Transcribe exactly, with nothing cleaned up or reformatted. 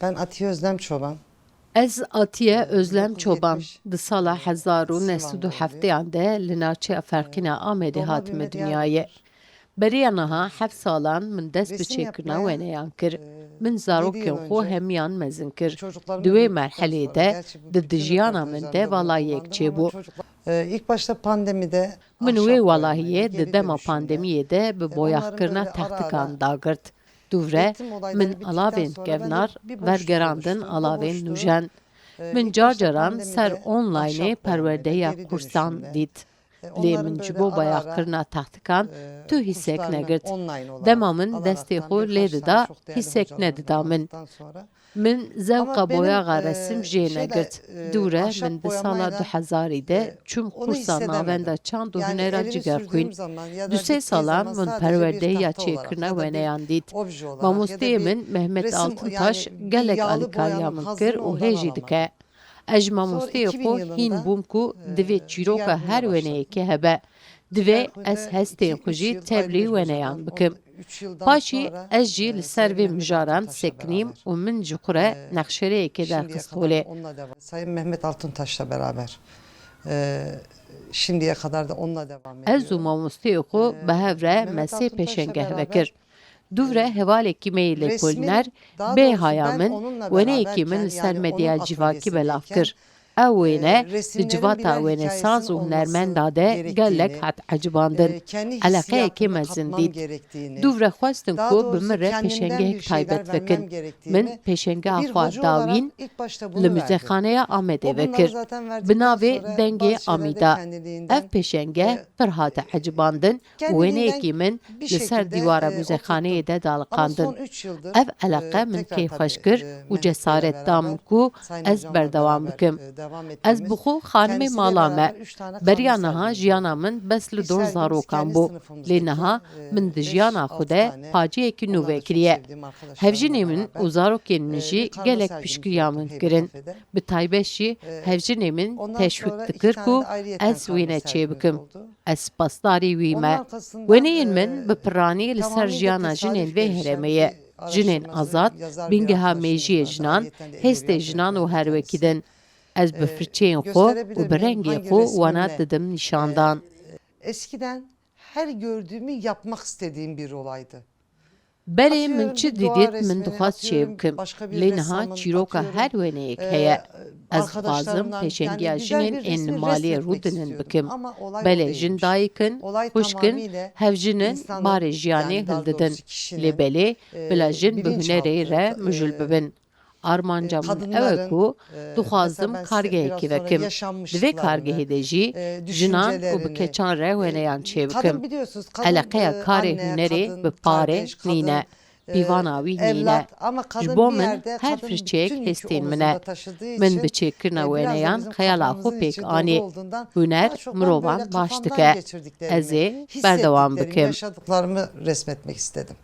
Ben Atiye Özlem Çoban. Ez Atiye Özlem Çoban. Di sala hezar û neh sed û hefteyan de li navçeya Ferqîna Amedê hatime dinyayê. Beriya niha heft salan min dest bi çêkirina weneyan kir. Min zarokên xwe hemiyan mezin kir. Di wê merhelê de di di jiyana min de valayiyek çêbû. Ee, ilk başta pandemide Min wê walahiyê di dema pandemiyê de bi boyaxkirina textikan dagirt. Dûvre min alavên kevnar vergerandin alavên nûjen. Min car caran ser onlaynê perwerdehiya kursan dît. Lê min ji bo bayaxkirina textikan tu hîsek negirt. Dema min destê xwe lê dida, hîsek nedida min. Min zewqa boyaxa resim jê negirt. Dûre min di sala du hezarî de çûm kursa navenda çand û hunera cigerxwîn. Du sê salan min perwerdehiya çêkirina weneyan dît. Mamosteyê min Mehmet Altıntaş gelek alîkariya min kir û hê jî dike. Ez ji mamosteyê xwe hîn bûm ku divê çîroka her weneyekê hebe. Divê ez hestên xwe jî tevlî weneyan bikim. Paşî ez jî li ser vê mijaran sekinîm û min ji xwe re nexşereyekê derxist holê. Sayın Mehmet Altıntaş'la beraber e, şimdiye kadar da onunla devam ediyorum. Ez û mamosteyê xwe bi hev re me sê pêşengeh vekir. Dûvre hevalekî me yê lêkolîner bê haya min weneyekî min li ser medya civakî belav kir. Ew wêne di civata wênesaz û hunermenda de gelek hat ecibandin. Eleqeyekê mezin dît. Dûvre xwestin ku bi min re pêşengehek taybet vekin. Min pêşengeha xwe dawîn li Muzexaneya Amedê vekir. Bi navê Dengê Amîda. Ev pêşengeh pir hate ecibandin û wêneyekî min li ser dîwara muzexaneyê de daliqandin. Ev eleqe min kêfxweş kir û cesaret da min ku ez berdewam bikim. Ez bi xwe xanimê mala me. Beriya niha jiyana min bes li dor zarokan bû. Lê niha min di jiyana xwe de paciyekî nû vekiriye. Hevjinê min û zarokên min jî gelek piştgiriya min kirin. Bi taybet jî hevjinê min teşwîq dikir ku ez wêne çêbikim. Ez spasdarî wî me. Weneyên min bi piranî li ser jiyana jinên vê herêmê ye. Jinên azad, bingeha mêjiyê jinan, hêstê jinan û her wekî din. Ez bi firçeyên xwe û bi rengê xwe wana didim nîşandan. Eskiden her gördüğümü yapmak istediğim bir olaydı. Belê min çi didît min dixwest çêbikim. Lê niha çîroka her wêneyek heye. Ez dixwazim pêşengiya jinên ên li malê rûdinin bikim. Belê jin dayik in, xwişk in, hevjin in, barê jiyanê hildidin. Lê belê bila jin bi hunerê re mijûl bibin. Armanca min ew e ku dixwazim kargehekî vekim. Di vê kargehê de jî jinan û bi keçan re weneyan çêbikim. Eleqeya karê hunerê bi parê nîne. Pîvana wî nîne. Ji bo min her firçeyek hêstên min e. Min bi çêkirina weneyan xeyala xwe pêk anî. Huner mirovan baş dike. Ez ê berdewam bikim. Yaşadıklarımı resmetmek istedim.